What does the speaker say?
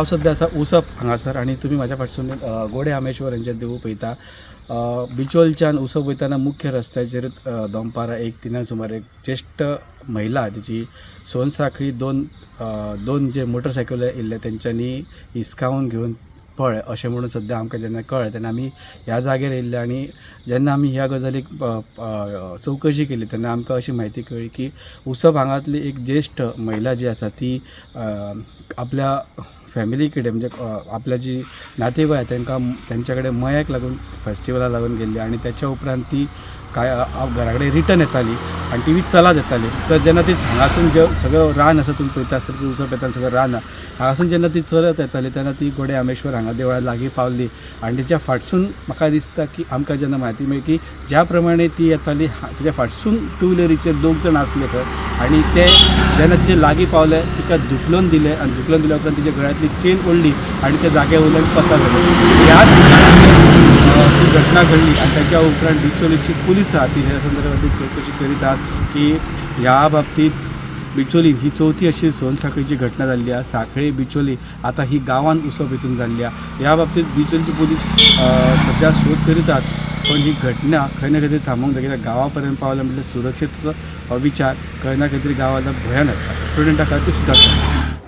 हांव सद्या आसा उसप हांगासर आनी तुमी म्हाज्या फाटसून गोडे आमेश्वर हेंचें देवूळ पळयता. बिचोलच्यान उसप वयताना मुख्य रस्त्याचेर दनपारां 1:03 सुमार एक ज्येश्ठ महिला तिची सोनसाखळी दोन दोन जे मोटरसायकली येयल्ले तेंच्यांनी हिसकावन घेवन पळ अशें म्हणून सद्या आमकां जेन्ना कळ्ळें तेन्ना आमी ह्या जाग्यार येयल्ले आनी जेन्ना आमी ह्या गजालीक चवकशी केली तेन्ना आमकां अशी म्हायती कळ्ळी की उसप हांगातली एक ज्येश्ठ महिला जी आसा ती आपल्या फॅमिली कडेन म्हणजे आपल्या जी नातेवाईक आहा तांकां तेंच्या कडेन मयाक लागून फेस्टिवलाक लागून गेल्ली आनी त्याच्या उपरांत ती काय घरा कडेन रिटर्न येताली आनी ती चलत येताली. तर जेन्ना ती हांगासून जे सगळें रान आसा, तुमी पळयता आसतलें की उसप येतना सगळें रान आहा, हांगासून जेन्ना ती चलत येताली तेन्ना ती गोडे आमेश्वर हांगा देवळा लागीं पावली आनी तेच्या फाटसून म्हाका दिसता की आमकां जेन्ना म्हायती मेळ्ळी की ज्या प्रमाणे ती येताली तेच्या फाटसून टू व्हिलरीचेर दोग जाण आसले खंय आनी ते जेन्ना तिचे लागीं पावले तिका धुकलून दिले आनी धुकलून दिल्या उपरांत तिच्या गळ्यांतली चेन ओडली आनी त्या जाग्या वयल्यान पसार जाले. ह्या ठिकाणाचेर ती घटना घडली. त्याच्या उपरांत बिचोलीची पुलीस आहा ती ह्या संदर्भात चवकशी करीत आहात की ह्या बाबतींत बिचोली ही चवथी अशी सोनसाखळीची घटना जाल्ली आहा. साखळी बिचोली आतां ही गांवान उसप हितून जाल्ली आहा. ह्या बाबतींत बिचोलीची पुलीस सद्या सोद करीत आहात, पण ही घटना खंय ना खंय तरी थांबोवंक जाय, कित्याक गांवा पर्यंत पावल्या म्हटल्यार सुरक्षेचो हो विचार खंय ना खंय तरी गांवांत भयानक. स्टुडंटा खातीर सिद्धार्थ.